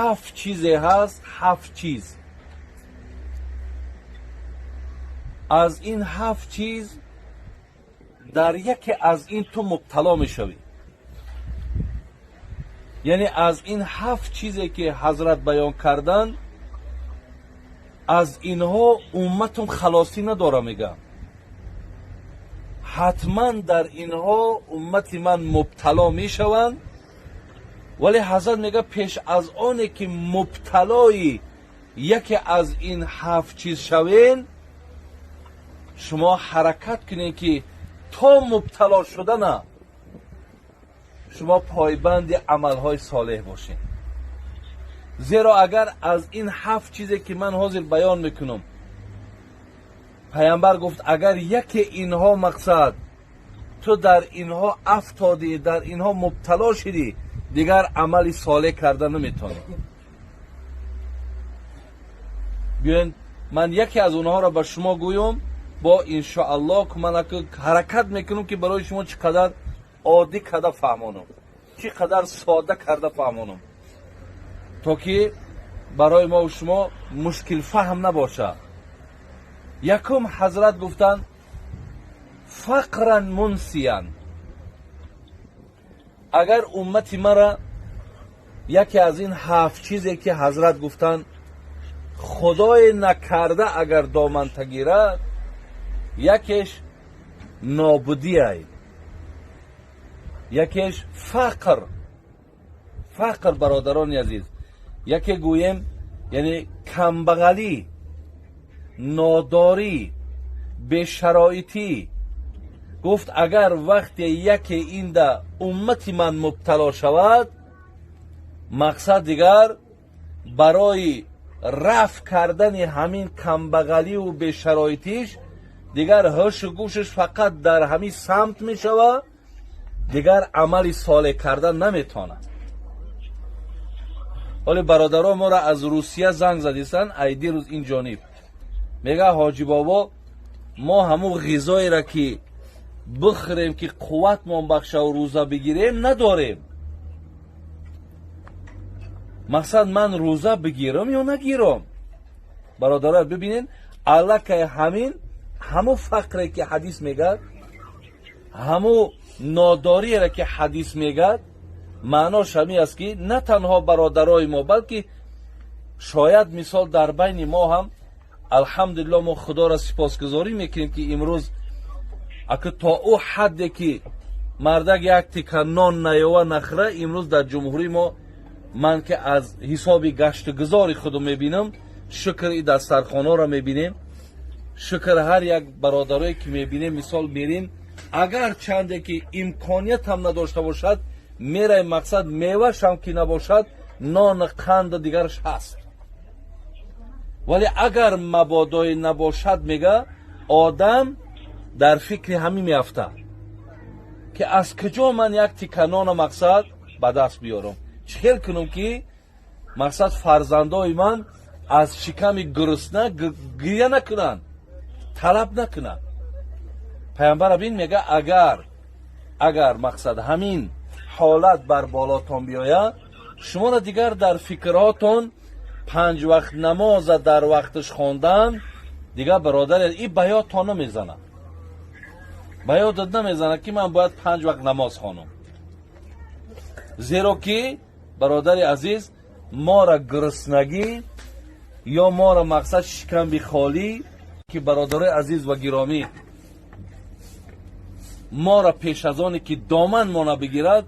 Ҳафт чизе ҳаст, ҳафт чиз. Аз ин ҳафт чиз дар яке аз ин ту мубтало мешавӣ. Яъне аз ин ҳафт чизе ки ҳазрат баён карданд, аз инҳо умматум халосӣ надора, мегӯям. Ҳатман дар инҳо уммати ман мубтало мешаванд, вале ҳазрат мегӯяд, пеш аз оне ки мубталои яке аз ин ҳафт чиз шавен, шумо ҳаракат кунед, ки то мубтало шудана шумо пойбанди амалҳои солеҳ бошед. Зеро агар аз ин ҳафт чизе ки ман ҳозир баён мекунам, паямбар гуфт, агар яке инҳо мақсад ту дар инҳо афтодӣ, дар инҳо мубтало шидӣ, дигар амали солеҳ карда наметавонӣ. Биёед, ман яке аз онҳоро ба шумо гӯям, бо иншоаллоҳ ман ҳаракат мекунам, ки барои шумо чӣ қадар оддӣ карда фаҳмонам, чӣ қадар сода карда фаҳмонам, то ки барои мо шумо мушкилфаҳм набошад. Якум, ҳазрат гуфтанд: фақран мунсиян. Агар уммати мара яке аз ин ҳафт чизе ки ҳазрат гуфтанд, худое накарда, агар доманта гирад, якеш нобудиай, якеш фақр. Фақр, бародарони азиз, яке гӯем, яъне камбағалӣ, нодорӣ, бешароитӣ. Гуфт, агар вақте яке инда уммати ман мубтало шавад, мақсад дигар барои рафъ кардани ҳамин камбағаливу бешароитиш дигар ҳушу гӯшаш фақат дар ҳамин самт мешавад, дигар амали солеҳ кардан наметавонад. Ҳоле бародаро моро аз Русия занг задистанд, ай дирӯз ин ҷониб мега: «Ҳоҷӣ бобо, мо ҳамун ғизоеро ки бихӯрем, ки қувватмон бахшаву рӯза бигирем, надорем. Мақсад, ман рӯза бигирам ё нагирам?» Бародаро, бибинед, аллакай ҳамин ҳамун фақре ки ҳадис мегӯяд, ҳамун нодориеро ки ҳадис мегӯяд, маънош ҳамин аст, ки на танҳо бародарои мо, балки шояд мисол дар байни мо ҳам, алҳамдулилло, мо Худоро сипосгузорӣ мекунем, ки имрӯз ака то ӯ ҳадде ки мардак як тика нон наёва нахӯра, имрӯз дар ҷумҳурии мо, ман ки аз ҳисоби гаштугузори худу мебинам, шукр, и дастархонаро мебинем, шукр, ҳар як бародарое ки мебинем, мисол мерим, агар чанде ки имконият ҳам надошта бошад, мерай, мақсад, мевашам ки набошад, нону қанду дигараш ҳаст. Вале агар мабодое набошад, мега, одам дар фикри ҳамин меафтад, ки аз куҷо ман як тика нона, мақсад, ба даст биёрам, чӣ хел кунам, ки мақсад, фарзандои ман аз шиками гурусна гиря накунанд, талаб накунанд. Паямбар бин мега, агар мақсад, ҳамин ҳолат бар болотон биёяд, шуморо дигар дар фикрҳотон панҷ вақт намоза дар вақташ хондан дигар, бародар, и ба ёдтон намезанад, ба ёдат намезанад, ки ман бояд панҷ вақт намоз хонам. Зеро ки, бародари азиз, мора гуруснагӣ ё мора, мақсад, шикамби холӣ, ки бародарои азиз ва гиромӣ, мора пеш аз оне ки доман мона бигирад,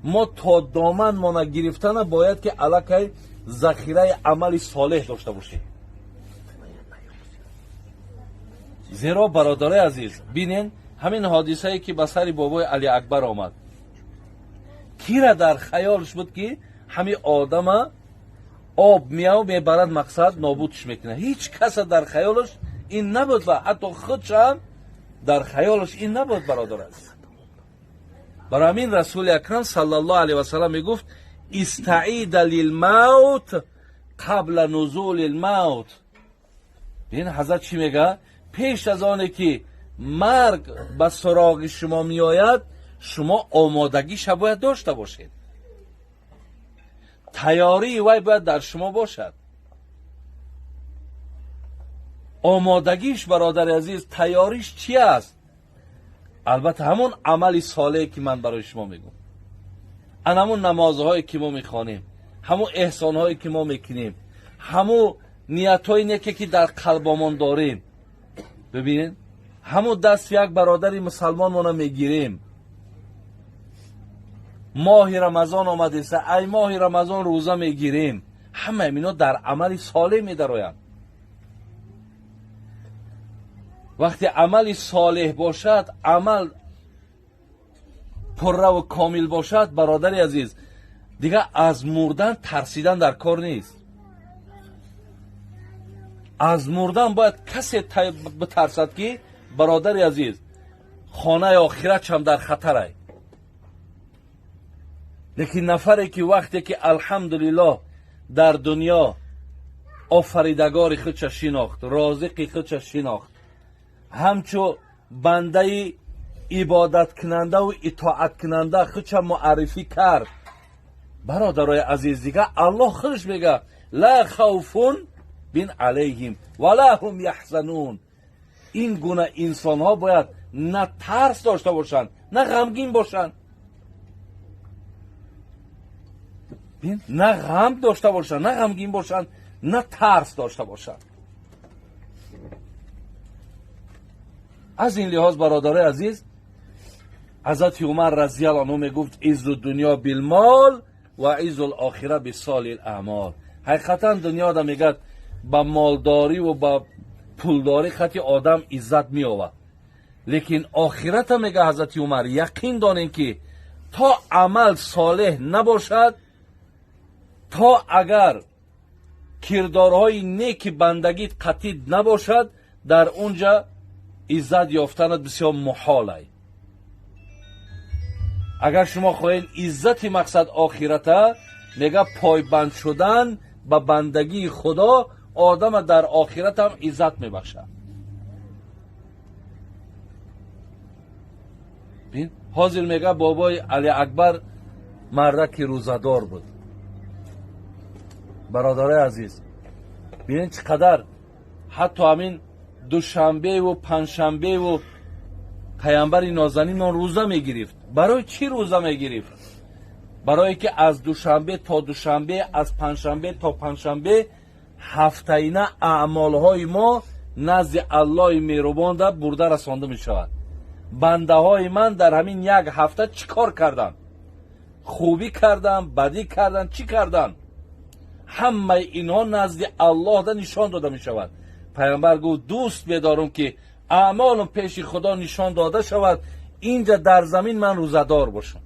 мо то доман мона гирифтана бояд ки аллакай захираи амали солеҳ дошта бошем. Зеро, бародарои азиз, бинен, ҳамин ҳодисае ки ба сари бобои Алиакбар омад, кира дар хаёлш буд, ки ҳамин одама об мияв мебарад, мақсад, нобудш мекунад? Ҳеҷ каса дар хаёлаш ин набуд ва ҳатто худшам дар хаёлаш ин набуд, бародар азиз. Барои ҳамин Расули Акрам саллаллоҳу алайҳи васаллам мегуфт: «Истаида лилмавт қабла нузули лмавт». Бин, ҳазрат чӣ мега? Пеш аз оне ки марг ба суроғи шумо меояд, шумо омодагиша бояд дошта бошед. Тайёрии вай бояд дар шумо бошад. Омодагиш, бародари азиз, тайёриш чи аст? Албатта ҳамон амали солеҳе ки ман барои шумо мегӯм, ан ҳамон намозҳое ки мо мехонем, ҳамон эҳсонҳое ки мо мекунем, ҳамон ниятҳои неке ки дар қалбомон дорем. Бибинед, ҳамон даст як бародари мусалмонмона мегирем. Моҳи Рамазон омадеса, ай моҳи Рамазон рӯза мегирем. Ҳамаи ино дар амали солеҳ медароянд. Вақте амали солеҳ бошад, амал пурраву комил бошад, бародари азиз, дигар аз мурдан тарсидан дар кор нест. Аз мурдан бояд касе битарсад ки, бародари азиз, хонаи охиратшам дар хатарай. Лекин нафаре ки вақте ки алҳамдулиллоҳ дар дунё офаридагори худша шинохт, розиқи худша шинохт, ҳамчу бандаи ибодаткунандаву итоаткунанда худша муаррифӣ кард, бародарои азиз, дигар Аллоҳ худаш мега: ла хавфун бин алайҳим ва ла ҳум яҳзанун. Ин гуна инсонҳо бояд на тарс дошта бошанд, на ғамгин бошанд. На ғам дошта бошанд, на ғамгин бошанд, на тарс дошта бошанд. Аз ин лиҳоз, бародарои азиз, ҳазрати Умар разияллоҳу анҳу мегуфт: иззу дунё билмол ва иззу лохира бисолил аъмол. Ҳақиқатан дунёда мегӯяд ба молдориву ба пулдорӣ хати одам иззат меовад, лекин охирата, мега ҳазрати Умар, яқин донем ки то амал солеҳ набошад, то агар кирдорҳои неки бандагӣ қатъӣ набошад, дар он ҷа иззат ёфтанат бисёр муҳолай. Агар шумо хоҳед иззати мақсад охирата, мега пойбанд шудан ба бандагии Худо одама дар охиратам иззат мебахшад. Ҳозир мега бобои Али Акбар мардаки рӯзадор буд. Бародарои азиз, бинед чӣ қадар ҳатто ҳамин душанбеву панҷшанбеву паямбари нозанинмон рӯза мегирифт. Барои чӣ рӯза мегирифт? Барое ки аз душанбе то душанбе, аз панҷшанбе то панҷшанбе ҳафтаина аъмолҳои мо назди Аллоҳи меҳрубонда бурда расонда мешавад. Бандаҳои ман дар ҳамин як ҳафта чӣ кор карданд? Хубӣ карданд, бадӣ карданд, чӣ карданд? Ҳамаи инҳо назди Аллоҳда нишон дода мешавад. Пайғамбар гуфт: дӯст медорам ки аъмолам пеши Худо нишон дода шавад, инҷа дар замин ман рӯзадор бошам.